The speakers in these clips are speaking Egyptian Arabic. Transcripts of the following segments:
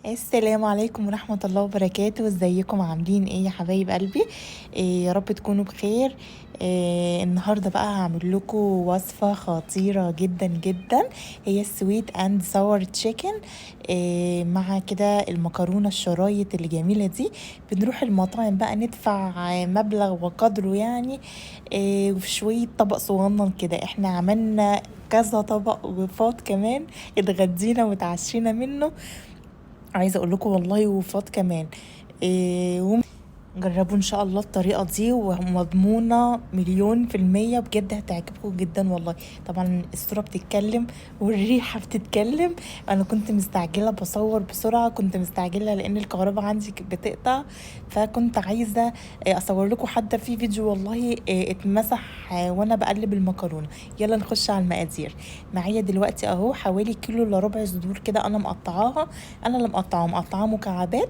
السلام عليكم ورحمة الله وبركاته. ازيكم عاملين ايه يا حبايب قلبي؟ إيه يا رب تكونوا بخير. إيه النهاردة بقى هعمل لكم وصفة خطيرة جدا جدا، هي ال sweet and sour chicken، إيه مع كده المكرونة الشرايط الجميلة دي. بنروح المطاعم بقى ندفع مبلغ وقدره يعني، إيه وفي شوية طبق صغنن كده. احنا عملنا كذا طبق وفات كمان، اتغدينا وتعشينا منه، عايزه اقول لكم والله وفات كمان. إيه جربوا ان شاء الله الطريقة دي ومضمونه 1,000,000% بجد، هتعجبكم جدا والله. طبعا الصورة بتتكلم والريحه بتتكلم. انا كنت مستعجلة بصور بسرعة، كنت مستعجلة لان الكهرباء عندي بتقطع، فكنت عايزه اصور لكم حتى في فيديو والله اتمسح وانا بقلب المكرونه. يلا نخش على المقادير. معايا دلوقتي اهو حوالي 1.75 كيلو صدور كده انا مقطعاها، انا اللي مقطعاها، مقطعاها مكعبات،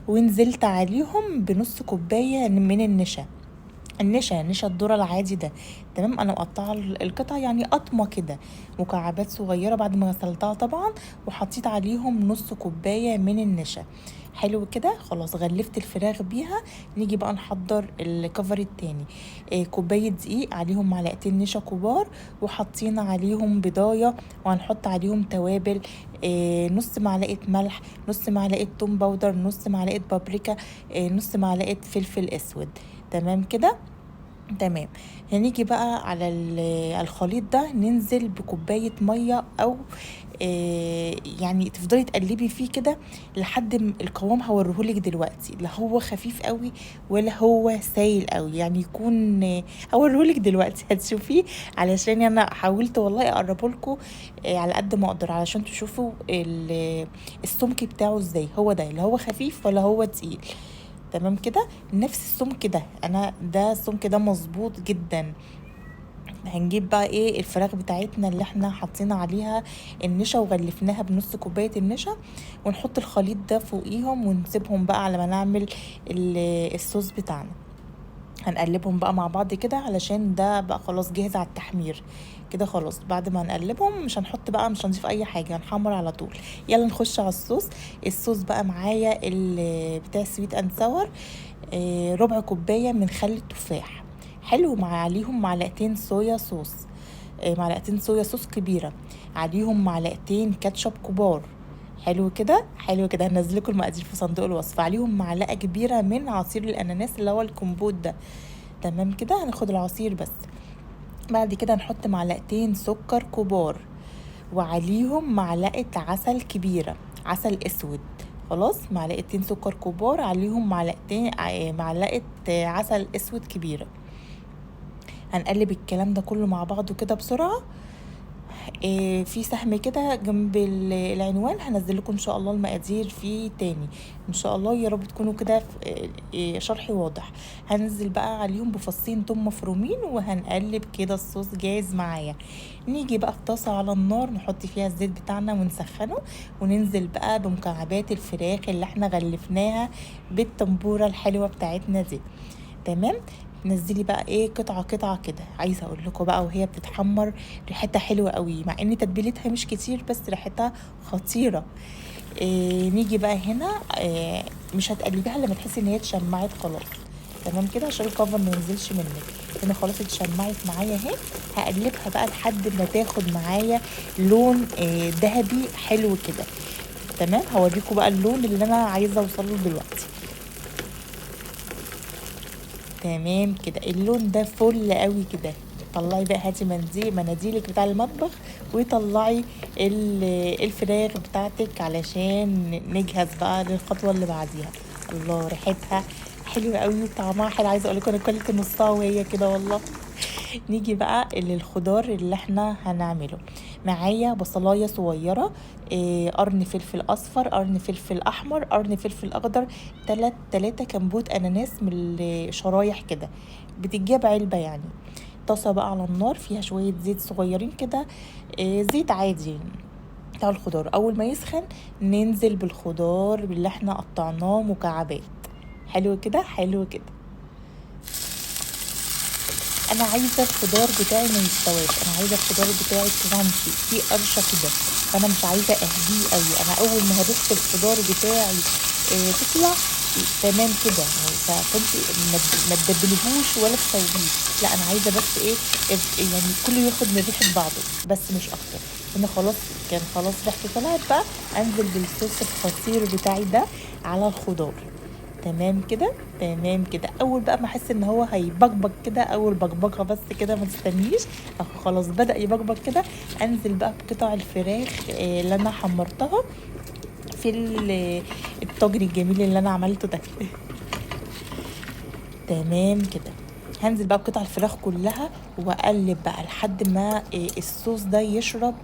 ونزلت عليهم بنص كوباية من النشا، النشا نشا الذرة العادي ده، تمام. انا مقطعه القطع يعني قطمه كده مكعبات صغيرة بعد ما غسلتها طبعا، وحطيت عليهم نص كوباية من النشا. حلو كده، خلاص غلفت الفراخ بيها. نيجي بقى نحضر ال cover التاني. كوباية دقيق عليهم معلقتين نشا كبار، وحطينا عليهم بضايه، وهنحط عليهم توابل، نص معلقه ملح، نص معلقه توم powder، نص معلقه بابريكا، نص معلقه فلفل اسود. تمام كده، تمام. هنيجي بقى على الخليط ده، ننزل بكوبايه مية او يعني تفضلي تقلبي فيه كده لحد القوام هوريهولك دلوقتي، لا هو خفيف قوي ولا هو سايل قوي، يعني يكون هوريهولك دلوقتي هتشوفيه، علشان انا حاولت والله اقربه لكم على قد ما اقدر علشان تشوفوا السمك بتاعه ازاي. هو ده، لا هو خفيف ولا هو تقيل. تمام كده، نفس السمك ده، انا ده السمك ده مظبوط جدا. هنجيب بقى ايه الفراخ بتاعتنا اللي احنا حاطين عليها النشا وغلفناها بنص كوباية النشا، ونحط الخليط ده فوقيهم ونسيبهم بقى على ما نعمل الصوص بتاعنا. هنقلبهم بقى مع بعض كده علشان ده بقى خلاص جاهز على التحمير كده. خلاص بعد ما هنقلبهم مش هنحط بقى، مش هنضيف اي حاجة، هنحمر على طول. يلا نخش على الصوص. الصوص بقى معايا بتاع sweet and sour، ربع كوباية من خل التفاح، حلو، مع عليهم معلقتين صويا صوص، معلقتين صويا صوص كبيرة، عليهم معلقتين كاتشب كبار. حلو كده، حلو كده. هنزل لكم المقادير في صندوق الوصف. عليهم معلقه كبيرة من عصير الاناناس اللي هو الكمبوت ده. تمام كده، هناخد العصير بس. بعد كده نحط معلقتين سكر كبار، وعليهم معلقه عسل كبيرة، عسل اسود. خلاص، معلقتين سكر كبار عليهم معلقه عسل اسود كبيرة. هنقلب الكلام ده كله مع بعضه كده بسرعة. في سهم كده جنب العنوان هنزل لكم ان شاء الله المقادير فيه تاني ان شاء الله، يا رب تكونوا كده شرحي واضح. هنزل بقى عليهم بفصين توم مفرومين، وهنقلب كده. الصوص جاهز معايا. نيجي بقى في طاسه على النار نحط فيها الزيت بتاعنا ونسخنه، وننزل بقى بمكعبات الفراخ اللي احنا غلفناها بالتمبوره الحلوة بتاعتنا دي. تمام، نزلي بقى ايه قطعه قطعه كده. عايزه اقول لكم بقى وهي بتتحمر ريحتها حلوة قوي، مع ان تتبيلتها مش كتير بس ريحتها خطيرة. إيه نيجي بقى هنا، إيه مش هتقلبيها لما تحسي ان هي اتشمعت خلاص. تمام كده، عشان الكفر ما ينزلش منك. هنا خلاص اتشمعت معايا اهي. هقلبها بقى لحد ما تاخد معايا لون ذهبي حلو كده. تمام، هوريكم بقى اللون اللي انا عايزه اوصله دلوقتي. تمام كده، اللون ده فل قوي كده. طلعي بقى، هاتي مناديلك بتاع المطبخ وطلعي الفراخ بتاعتك علشان نجهز بقى للخطوة اللي بعديها. الله، ريحتها حلوة قوي وطعمها حلو. عايزه اقول لكم انا كلت نصها وهي كده والله. نيجي بقى للخضار اللي احنا هنعمله. معايا بصلايه صغيرة، قرن فلفل اصفر، قرن فلفل احمر، قرن فلفل اخضر، 3 كمبوت اناناس من الشرايح كده، بتتجاب علبة يعني. طاسه بقى على النار فيها شوية زيت صغيرين كده، زيت عادي بتاع الخضار. اول ما يسخن ننزل بالخضار اللي احنا قطعناه مكعبات. حلو كده، حلو كده. انا عايزه الخضار بتاعي ما يستواش، انا عايزه الخضار بتاعي كرانشي، فيه قرشه كده. فانا مش عايزه اهديه قوي. انا اول ما ريحه الخضار بتاعي تطلع تمام كده يعني، فانت ما تدبليهوش ولا تسويه، لا انا عايزه بس ايه يعني كله ياخد من ريحه بعضه بس مش اكتر. هنا خلاص كان خلاص ريحته طلعت بقى، انزل بالصوص الخطير بتاعي ده على الخضار. تمام كده، تمام كده. اول بقى ما احس ان هو هيبقبق كده، اول بقبقه بس كده ما تستنيش، خلاص بدأ يبقبق كده، انزل بقى بقطع الفراخ اللي انا حمرتها في الطاجن الجميل اللي انا عملته ده. تمام كده، هنزل بقى بقطع الفراخ كلها واقلب بقى لحد ما الصوص ده يشرب،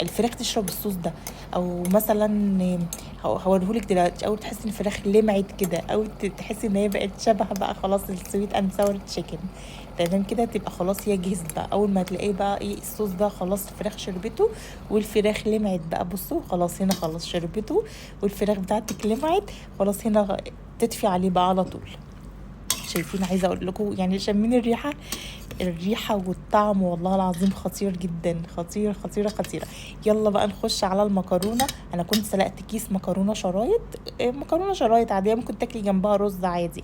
الفراخ تشرب الصوص ده. او مثلا هوريهولك دلوقتي، او تحس ان الفراخ لمعت كده، او تحس ان هي بقت شبه بقى خلاص ال sweet and sour chicken. تمام كده، تبقى خلاص هي جهزت بقى. اول ما تلاقيه بقى ايه الصوص ده خلاص الفراخ شربته والفراخ لمعت بقى، بصوا خلاص هنا خلاص شربته والفراخ بتاعتك لمعت، خلاص هنا تطفي عليه بقى على طول. شايفين؟ عايزه اقول لكم يعني شامين الريحة، الريحة والطعم والله العظيم خطير جدا، خطير خطيرة خطيرة. يلا بقى نخش على المكرونه. انا كنت سلقت كيس مكرونه شرايط، مكرونه شرايط عادية ممكن تاكلي جنبها رز عادي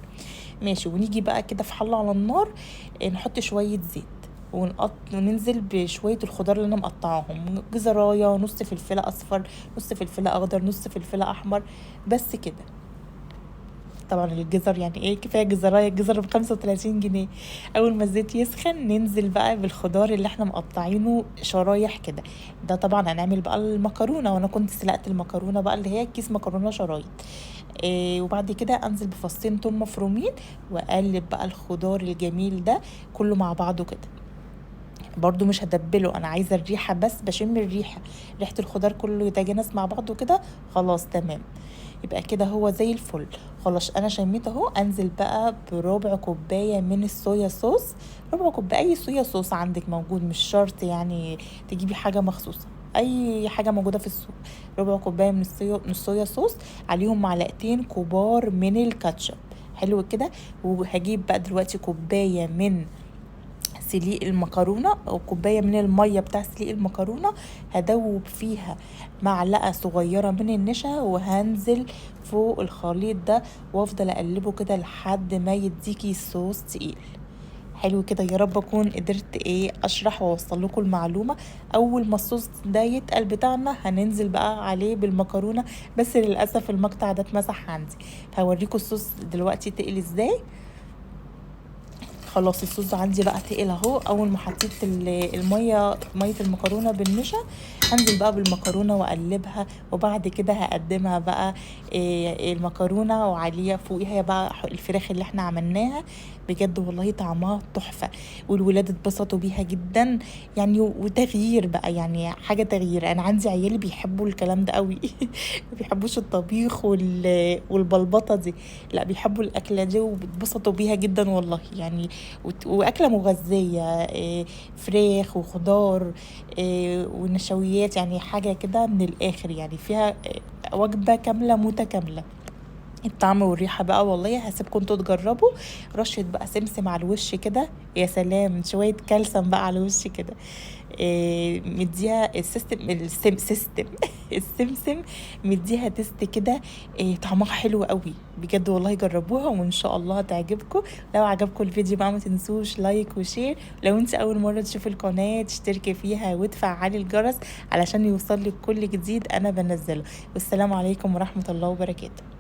ماشي. ونيجي بقى كده في حله على النار، نحط شوية زيت وننزل بشوية الخضار اللي انا مقطعاهم، جزرايه، نص فلفله اصفر، نص فلفله اخضر، نص فلفله احمر، بس كده. طبعا الجزر يعني ايه، كفاية جزرايه، الجزر ب35 جنيه. اول ما الزيت يسخن ننزل بقى بالخضار اللي احنا مقطعينه شرايح كده. ده طبعا هنعمل بقى المكرونه، وانا كنت سلقت المكرونه بقى اللي هي كيس مكرونه شرايط. وبعد كده انزل بفصين توم مفرومين واقلب بقى الخضار الجميل ده كله مع بعضه كده. برضو مش هدبله، انا عايزه الريحة بس، بشم الريحة، ريحه الخضار كله يتجانس مع بعضه كده. خلاص تمام، يبقى كده هو زي الفل. خلاص انا شميت اهو. انزل بقى بربع كوباية من الصويا صوص، ربع كوباية اي صويا صوص عندك موجود، مش شرط يعني تجيبي حاجة مخصوصة، اي حاجة موجودة في السوق. ربع كوباية من الصويا صوص، عليهم معلقتين كبار من الكاتشب. حلو كده. وهجيب بقى دلوقتي كوباية من سليق المكرونه، او كوباية من المية بتاع سليق المكرونه، هدوب فيها معلقه صغيرة من النشا، وهنزل فوق الخليط ده وافضل اقلبه كده لحد ما يديكي صوص تقيل. حلو كده. يا رب اكون قدرت ايه اشرح واوصل لكم المعلومة. اول ما الصوص ده يتقل بتاعنا هننزل بقى عليه بالمكرونه، بس للاسف المقطع ده اتمسح عندي. هوريكم الصوص دلوقتي تقل ازاي. خلاص الصوص عندي بقى تقل اهو. اول ما حطيت المية، مية المكرونه بالنشا، هنزل بقى بالمكرونه واقلبها، وبعد كده هقدمها بقى المكرونه وعليها فوقيها بقى الفراخ اللي احنا عملناها. بجد والله طعمها تحفة، والولاد اتبسطوا بيها جدا يعني، وتغيير بقى يعني، حاجة تغيير. انا عندي عيالي بيحبوا الكلام ده قوي ما بيحبوش الطبيخ والبلبطه دي، لا بيحبوا الاكلة دي وبيتبسطوا بيها جدا والله يعني. واكله مغذيه، فراخ وخضار ونشويات، يعني حاجة كده من الاخر يعني، فيها وجبة كاملة متكاملة. الطعم والريحه بقى والله هسيبكم انتوا تجربوا. رشه بقى سمسم على الوش كده، يا سلام، شوية كالسيوم بقى على الوش كده، مديها ال system السم system السمسم مديها taste كده، طعمها حلو قوي بجد والله. جربوها وان شاء الله هتعجبكم. لو عجبكم الفيديو بقى ما تنسوش like و share. لو انت اول مرة تشوفي القناة تشتركي فيها وتفعلي الجرس علشان يوصلك كل جديد انا بنزله. والسلام عليكم ورحمة الله وبركاته.